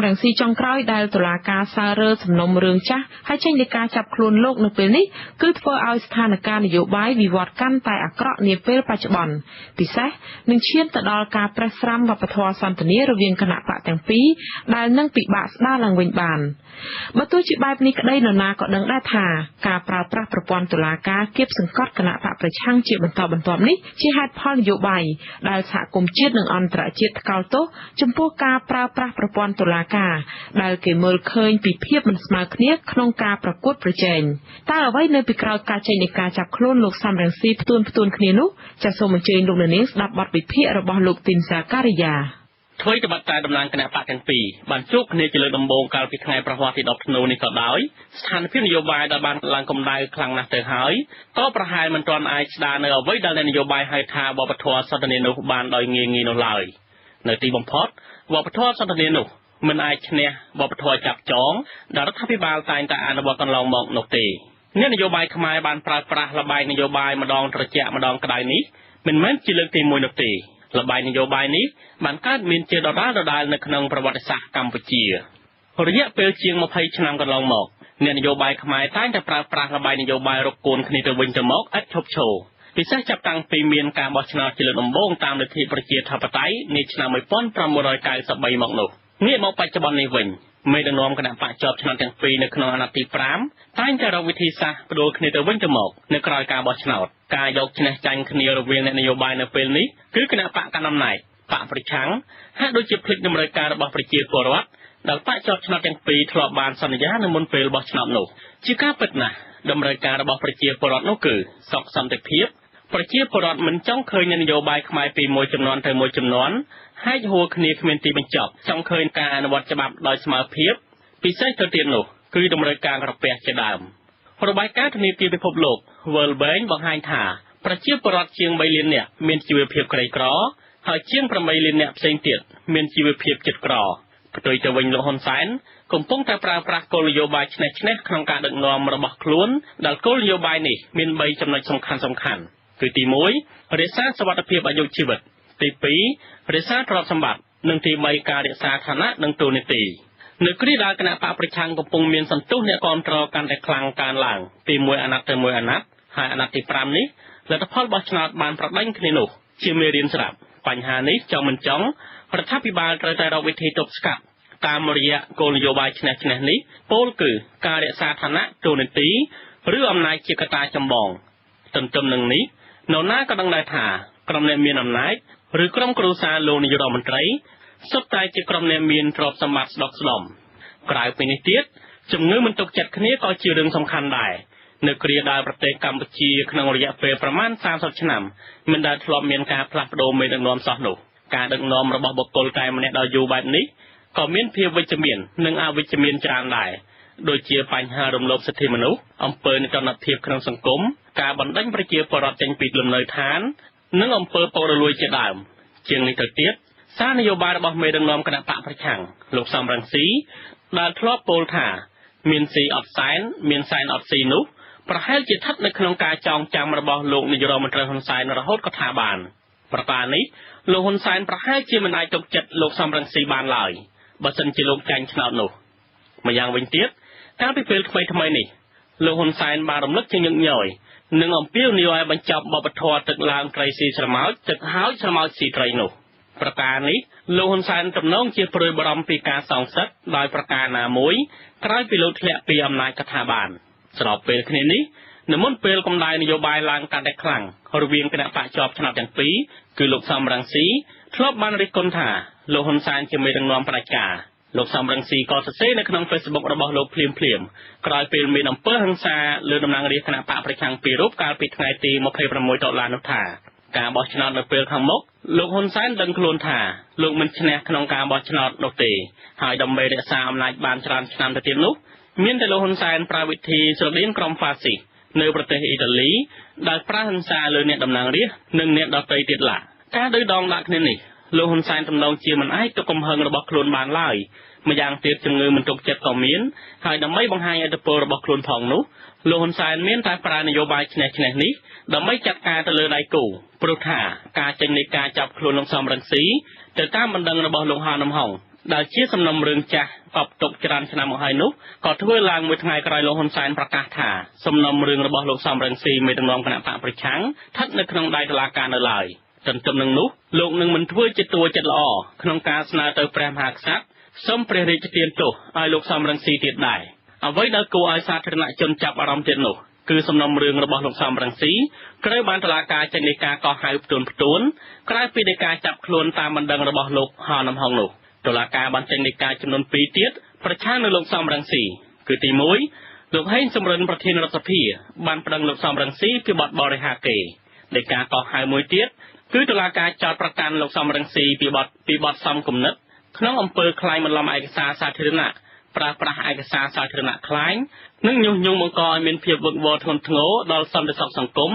រង្ស៊ីចុងក្រោយដែលតុលាការសើរើសំណុំរឿងចាស់ ហើយចេញដីកាចាប់ខ្លួនលោកនៅពេលនេះ គឺធ្វើឲ្យស្ថានភាពនយោបាយវិវឌ្ឍកាន់តែអាក្រក់នាពេលបច្ចុប្បន្ន ពិសេសនឹងឈានទៅដល់ការប្រេះស្រាំវប្បធម៌សន្ទនារវាងគណបក្សទាំងពីរ ដែលនឹងពិបាកស្ដារឡើងវិញបាន។ បើទោះជាបែបនេះក្តី នរណាក៏ដឹងដែរថា ការប្រើប្រាស់ប្រព័ន្ធតុលាការគាបសង្កត់គណបក្សប្រឆាំងជាបន្តបន្ទាប់នេះ ជាហេតុផលនយោបាយដែលសហគមន៍ជាតិ និងអន្តរជាតិថ្កោលទោសចំពោះការប្រើប្រាស់ប្រព័ន្ធតុលាការ ដែលគេមើលឃើញពីភាពមិនស្មើគ្នាក្នុងការប្រកួតប្រជែង។ តើអ្វីនៅពីក្រោយការចេញដីកាចាប់ខ្លួនលោកសម រង្ស៊ីផ្ទួនៗគ្នានោះ? ចាសសូមអញ្ជើញលោកអ្នកនាងស្ដាប់បទវិភាគរបស់លោកទីន ហ្សាការីយ៉ា។ ថ្វីត្បិតតែតំណាងគណបក្សទាំងពីរបានជួបគ្នាជាលើកដំបូងកាលពីថ្ងៃព្រហស្បតិ៍ទី10ធ្នូនេះក៏ដោយ ស្ថានភាពនយោបាយដែលបានឡើងកម្ដៅខ្លាំងណាស់ទៅហើយ ក៏ប្រហែលមិនទាន់អាចស្ដារនៅអ្វីដែលអ្នកនយោបាយហៅថាវប្បធម៌សន្ទនានោះបានដោយងាយៗនោះឡើយ។ នៅទីបំផុត វប្បធម៌សន្ទនានោះមិនអាចឈ្នះវប្បធម៌ចាប់ចងដែលរដ្ឋាភិបាលតែងតែអនុវត្តកន្លងមកនោះទេ។ អ្នកនយោបាយខ្មែរបានប្រើប្រាស់ល្បែងនយោបាយម្ដងត្រជាក់ម្ដងក្ដៅនេះ មិនមែនជាលើកទី1នោះទេ។ ល្បែងនយោបាយនេះបានកើតមានជាដដែលៗនៅក្នុងប្រវត្តិសាស្ត្រកម្ពុជា។ រយៈពេលជាង20ឆ្នាំកន្លងមក អ្នកនយោបាយខ្មែរតែងតែប្រើប្រាស់ល្បែងនយោបាយរកកូនគ្នាទៅវិញទៅមកឥតឈប់ឈរ ពិសេសចាប់តាំងពីមានការបោះឆ្នោតជាលើកដំបូងតាមលទ្ធិប្រជាធិបតេយ្យនាឆ្នាំ1993មកនោះ។ ងាកមកបច្ចុប្បន្ននេះវិញ មេដឹកនាំគណបក្សជាប់ឆ្នោតទាំងពីរនៅក្នុងអាណត្តិទី5 តែងតែរកវិធីសាស្ត្រផ្ដួលគ្នាទៅវិញទៅមកនៅក្រោយការបោះឆ្នោត។ ការយកឈ្នះចាញ់គ្នារវាងអ្នកនយោបាយនៅពេលនេះ គឺគណបក្សកាន់អំណាច បក្សប្រឆាំងហាក់ដូចជាភ្លេចតម្រូវការរបស់ប្រជាពលរដ្ឋ ដែលបក្សជាប់ឆ្នោតទាំងពីរធ្លាប់បានសន្យានៅមុនពេលបោះឆ្នោតនោះ។ ជាការពិតណាស់ តម្រូវការរបស់ប្រជាពលរដ្ឋនោះគឺសុខសន្តិភាព។ ប្រជាពលរដ្ឋមិនចង់ឃើញអ្នកនយោបាយខ្មែរពីមួយចំនួនទៅមួយចំនួនហែកហួរគ្នាគ្មានទីបញ្ចប់ ចង់ឃើញការអនុវត្តច្បាប់ដោយស្មើភាព ពិសេសទៅទៀតនោះគឺតម្រូវការក្រពះជាដើម។ របាយការណ៍ធនាគារពិភពលោក World Bank បង្ហាញថា ប្រជាពលរដ្ឋជាង3លាននាក់មានជីវភាពក្រីក្រ ហើយជាង8លាននាក់ផ្សេងទៀតមានជីវភាពជិតក្រ។ ផ្ទុយទៅវិញ លោកហ៊ុនសែនកំពុងតែប្រើប្រាស់គោលនយោបាយឈ្នះៗក្នុងការដឹកនាំរបស់ខ្លួន ដែលគោលនយោបាយនេះមាន3ចំណុចសំខាន់ៗ គឺទី1 រក្សាសុវត្ថិភាពអាយុជីវិត ទី2 រក្សាទ្រព្យសម្បត្តិ និងទី3 ការរក្សាឋានៈនិងតួនាទី។ នៅគ្រាដែលគណបក្សប្រឆាំងកំពុងមានសន្ទុះអ្នកគាំទ្រកាន់តែខ្លាំងកើនឡើងពីមួយអាណត្តិទៅមួយអាណត្តិ ហើយអាណត្តិទី5នេះលទ្ធផលបោះឆ្នោតបានប្រដេញគ្នានោះជាមេរៀនស្រាប់ បញ្ហានេះចង់មិនចង់រដ្ឋាភិបាលត្រូវតែរកវិធីទប់ស្កាត់តាមរយៈគោលនយោបាយឈ្នះៗនេះ ពោលគឺការរក្សាឋានៈតួនាទីឬអំណាចជាកត្តាចម្បង។ ទន្ទឹមនឹងនេះ នរណាក៏ដឹងដែរថា ក្រុមអ្នកមានអំណាចឬក្រុមគ្រួសារលោកនាយករដ្ឋមន្ត្រីសុទ្ធតែជាក្រុមអ្នកមានទ្រព្យសម្បត្តិស្ដុកស្ដម្ភ។ ក្រៅពីនេះទៀត ជំងឺមិនទុកចិត្តគ្នាក៏ជារឿងសំខាន់ដែរ នៅគ្រាដែលប្រទេសកម្ពុជាក្នុងរយៈពេលប្រមាណ30ឆ្នាំមិនដែលធ្លាប់មានការផ្លាស់ប្ដូរមេដឹកនាំសោះនោះ ការដឹកនាំរបស់បុគ្គលតែម្នាក់ដ៏យូរបែបនេះក៏មានភាពវិជ្ជមាននិងអវិជ្ជមានច្រើនដែរ ដូចជាបញ្ហារំលោភសិទ្ធិមនុស្ស អំពើនិទ្ទណ្ឌភាពក្នុងសង្គម ការបណ្ដេញប្រជាពលរដ្ឋចេញពីលំនៅឋាន និងអំពើពុករលួយជាដើម។ ជាងនេះទៅទៀត សារនយោបាយរបស់មេដឹកនាំគណបក្សប្រឆាំងលោកសមរង្ស៊ី ដែលធ្លាប់ពោលថាមានស៊ីអត់សែន មានសែនអត់ស៊ីនោះ ប្រហែលជាស្ថិតនៅក្នុងការចងចាំរបស់លោកនាយករដ្ឋមន្ត្រីហ៊ុនសែនរហូតក៏ថាបាន។ ប្រការនេះ លោកហ៊ុនសែនប្រហែលជាមិនអាចទុកចិត្តលោកសមរង្ស៊ីបានឡើយ បើសិនជាលោកចាញ់ឆ្នោតនោះ។ ម្យ៉ាងវិញទៀត កាលពីពេលថ្មីៗនេះ លោកហ៊ុនសែនបានរំលឹកជាញឹកញយ និងអំពាវនាវឲ្យបញ្ចប់បបធរទឹកឡើងត្រីស៊ីស្រមោច ទឹកហើយស្រមោចស៊ីត្រីនោះ។ ប្រការនេះ លោកហ៊ុនសែនទំនងជាព្រួយបារម្ភពីការសងសឹកដោយប្រការណាមួយក្រោយពីលោកធ្លាក់ពីអំណាចក៏ថាបាន។ ស្របពេលគ្នានេះ នៅមុនពេលកម្ដៅនយោបាយឡើងកាន់តែខ្លាំងរវាងគណបក្សជាប់ឆ្នោតទាំងពីរ គឺលោកសមរង្ស៊ីធ្លាប់បានរិះគន់ថា លោកហ៊ុនសែនជាមេដឹកនាំផ្ដាច់ការ។ លោកសមរង្ស៊ីក៏សរសេរនៅក្នុង Facebook របស់លោកភ្លាមៗក្រោយពេលមានអំពើហិង្សាលើតំណាងរាស្ត្រគណបក្សប្រឆាំងពីររូបកាលពីថ្ងៃទី26តុលានោះថា ការបោះឆ្នោតនៅពេលខាងមុខ លោកហ៊ុនសែនដឹងខ្លួនថាលោកមិនឈ្នះក្នុងការបោះឆ្នោតនោះទេ ហើយដើម្បីរក្សាអំណាចបានច្រើនឆ្នាំទៅទៀតនោះ មានតែលោកហ៊ុនសែនប្រើវិធីស្រដៀងក្រុមហ្វាស៊ីសនៅប្រទេសអ៊ីតាលី ដែលប្រើហិង្សាលើអ្នកតំណាងរាស្ត្រនិងអ្នកដទៃទៀតឡា។ ការឌឺដងដាក់គ្នានេះ លោកហ៊ុនសែនទំនងជាមិនអាចទុកកំហឹងរបស់ខ្លួនបានឡើយ ម្យ៉ាងទៀតជំងឺមិនទុកចិត្តក៏មាន ហើយដើម្បីបង្ហាញឥទ្ធិពលរបស់ខ្លួនផងនោះ លោកហ៊ុនសែនមានតែប្រើនយោបាយឈ្នះៗនេះដើម្បីចាត់ការទៅលើដៃគូ ព្រោះថាការចេញនៃការចាប់ខ្លួនលោកសមរង្ស៊ីទៅតាមបណ្ដឹងរបស់លោកហានំហុង ដែលជាសំណុំរឿងចាស់កប់ទុកច្រើនឆ្នាំមកហើយនោះ ក៏ធ្វើឡើងមួយថ្ងៃក្រោយលោក ហ៊ុន សែន ប្រកាសថា សំណុំរឿងរបស់លោក សម រង្ស៊ី មេដឹកនាំគណបក្សប្រឆាំង ស្ថិតនៅក្នុងដៃតុលាការនៅឡើយ។ ទន្ទឹមនឹងនោះ លោកនឹងមិនធ្វើជាតួចិត្តល្អក្នុងការស្នើទៅព្រះមហាក្សត្រសុំព្រះរាជទានទោសឲ្យលោក សម រង្ស៊ី ទៀតដែរ។ អ្វីដែលគួរឲ្យសាធារណជនចាប់អារម្មណ៍ទៀតនោះ គឺសំណុំរឿងរបស់លោក សម រង្ស៊ី ត្រូវបានតុលាការចេញដីកាកោះហៅផ្ទួនៗ ក្រៅពីដីកាចាប់ខ្លួនតាមបណ្ដឹងរបស់លោក ហោ ណាំហុង នោះ តុលាការបានចេញដីកាចំនួន ២ទៀត ប្រឆាំងនឹងលោក សម រង្ស៊ី គឺទី១ លោក ហេង សំរិន ប្រធានរដ្ឋសភា បានប្ដឹងលោក សម រង្ស៊ី ពីបទបរិហារកេរ្តិ៍។ ដីកាកោះហៅមួយទៀត គឺតុលាការចោទប្រកាន់លោក សម រង្ស៊ី ពីបទសមគំនិតក្នុងអំពើក្លែងបន្លំឯកសារសាធារណៈ ប្រើប្រាស់ឯកសារសាធារណៈក្លែង និងញុះញង់បង្កឲ្យមានភាពវឹកវរធ្ងន់ធ្ងរដល់សន្តិសុខសង្គម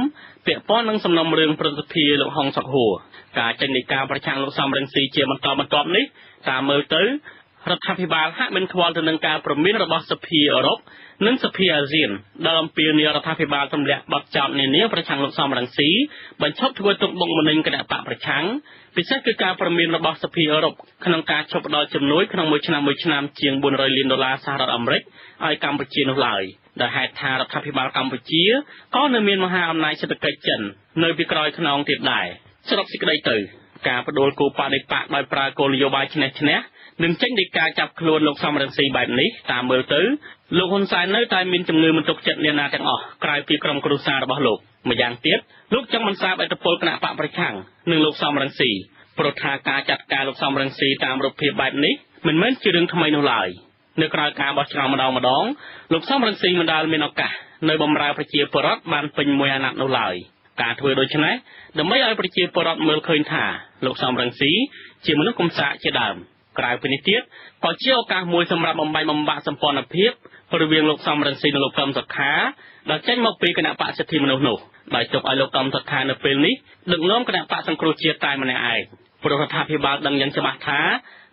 ពាក់ព័ន្ធនឹងសំណុំរឿងព្រឹទ្ធសភាលោក ហុង សុខហួរ។ ការចេញដីកាប្រឆាំងលោក សម រង្ស៊ី ជាបន្តបន្ទាប់នេះ តាមមើលទៅរដ្ឋាភិបាលហាក់មិនខ្វល់ទៅនឹងការព្រមានរបស់សភាអឺរ៉ុប និងសភាអាស៊ាន ដែលអំពាវនាវរដ្ឋាភិបាលទម្លាក់បទចោទនានាប្រឆាំងលោក សម រង្ស៊ី បញ្ឈប់ធ្វើទុក្ខបុកម្នេញគណបក្សប្រឆាំង ពិសេសគឺការព្រមានរបស់សភាអឺរ៉ុបក្នុងការឈប់ផ្ដល់ជំនួយក្នុងមួយឆ្នាំៗជាង ៤០០លានដុល្លារសហរដ្ឋអាមេរិកឲ្យកម្ពុជានោះឡើយ ដោយហេតុថារដ្ឋាភិបាលកម្ពុជាក៏នៅមានមហាអំណាចសេដ្ឋកិច្ចចិននៅពីក្រោយខ្នងទៀតដែរ។ សរុបសេចក្ដីទៅ ការផ្ដួលគូបដិបក្ខដោយប្រើគោលនយោបាយឈ្នះៗ និងចេញដីកាចាប់ខ្លួនលោក សម រង្ស៊ី បែបនេះ តាមមើលទៅលោក ហ៊ុន សែន នៅតែមានជំងឺមិនទុកចិត្តអ្នកណាទាំងអស់ក្រៅពីក្រុមគ្រួសាររបស់លោក។ ម្យ៉ាងទៀត លោកចង់បន្សាបឥទ្ធិពលគណបក្សប្រឆាំង និងលោក សម រង្ស៊ី ព្រោះថាការចាត់ការលោក សម រង្ស៊ី តាមរូបភាពបែបនេះមិនមែនជារឿងថ្មីនោះឡើយ។ នៅក្រោយការបោះឆ្នោតម្ដងៗ លោក សម រង្ស៊ី មិនដែលមានឱកាសនៅបម្រើប្រជាពលរដ្ឋបានពេញមួយអាណត្តិនោះឡើយ។ ការធ្វើដូច្នេះ ដើម្បីឲ្យប្រជាពលរដ្ឋមើលឃើញថា លោក សម រង្ស៊ី ជាមនុស្សកំសាកជាដើម។ ក្រៅពីនេះទៀត ក៏ជាឱកាសមួយសម្រាប់បំបែកបំបាក់សម្ព័ន្ធភាពរវាងលោក សម រង្ស៊ី និងលោក កឹម សុខា ដែលចេញមកពីគណបក្សសិទ្ធិមនុស្សនោះ ដោយទុកឲ្យលោក កឹម សុខា នៅពេលនេះដឹកនាំគណបក្សសង្គ្រោះជាតិតែម្នាក់ឯង ព្រោះរដ្ឋាភិបាលដឹងយ៉ាងច្បាស់ថា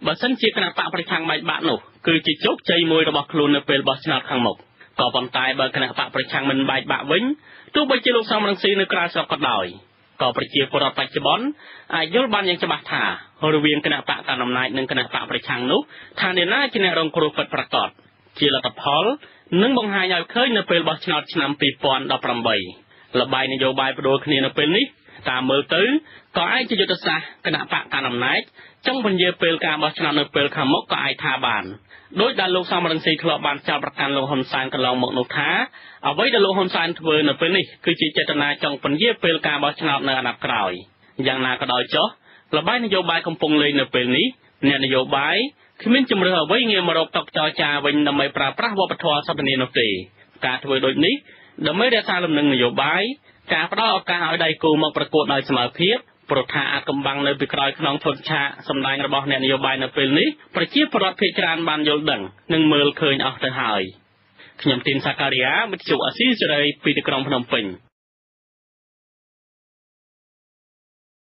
បើសិនជាគណបក្សប្រឆាំងបែកបាក់នោះ គឺជាជោគជ័យមួយរបស់ខ្លួននៅពេលបោះឆ្នោតខាងមុខ។ ក៏ប៉ុន្តែបើគណបក្សប្រឆាំងមិនបែកបាក់វិញ ទោះបីជាលោក សម រង្ស៊ី នៅក្រៅស្រុកក៏ដោយ ក៏ប្រជាពលរដ្ឋបច្ចុប្បន្នអាចយល់បានយ៉ាងច្បាស់ថា រវាងគណបក្សកាន់អំណាចនិងគណបក្សប្រឆាំងនោះ ថាអ្នកណាជាអ្នករងគ្រោះពិតប្រាកដ ជាលទ្ធផលនឹងបង្ហាញឲ្យឃើញនៅពេលបោះឆ្នោតឆ្នាំ ២០១៨។ ល្បែងនយោបាយផ្ដួលគ្នានៅពេលនេះ តាមមើលទៅក៏អាចជាយុទ្ធសាស្ត្រគណបក្សកាន់អំណាចចង់ពន្យាពេលការបោះឆ្នោតនៅពេលខាងមុខក៏អាចថាបាន ដោយដែលលោក សម រង្ស៊ី ធ្លាប់បានចោទប្រកាន់លោក ហ៊ុន សែនកន្លងមកនោះថា អ្វីដែលលោក ហ៊ុន សែន ធ្វើនៅពេលនេះ គឺជាចេតនាចង់ពន្យាពេលការបោះឆ្នោតនៅអាណត្តិក្រោយ។ យ៉ាងណាក៏ដោយចុះ ល្បែងនយោបាយកំពុងលេងនៅពេលនេះ អ្នកនយោបាយគ្មានជម្រើសអ្វីងាកមករកតុចរចាវិញដើម្បីប្រើប្រាស់វប្បធម៌សន្ទនានោះទេ។ ការធ្វើដូចនេះ ដើម្បីរក្សាលំនឹងនយោបាយ ការផ្ដល់ឱកាសឲ្យដៃគូមកប្រកួតដោយស្មើភាព ព្រោះថាអាថ៌កំបាំងនៅពីក្រោយខ្នងឈុតឆាកសម្ដែងរបស់អ្នកនយោបាយនៅពេលនេះ ប្រជាពលរដ្ឋភាគច្រើនបានយល់ដឹងនិងមើលឃើញអស់ទៅហើយ។ ខ្ញុំទីន សាការីយ៉ា វិទ្យុអាស៊ីសេរីពីទីក្រុងភ្នំពេញ។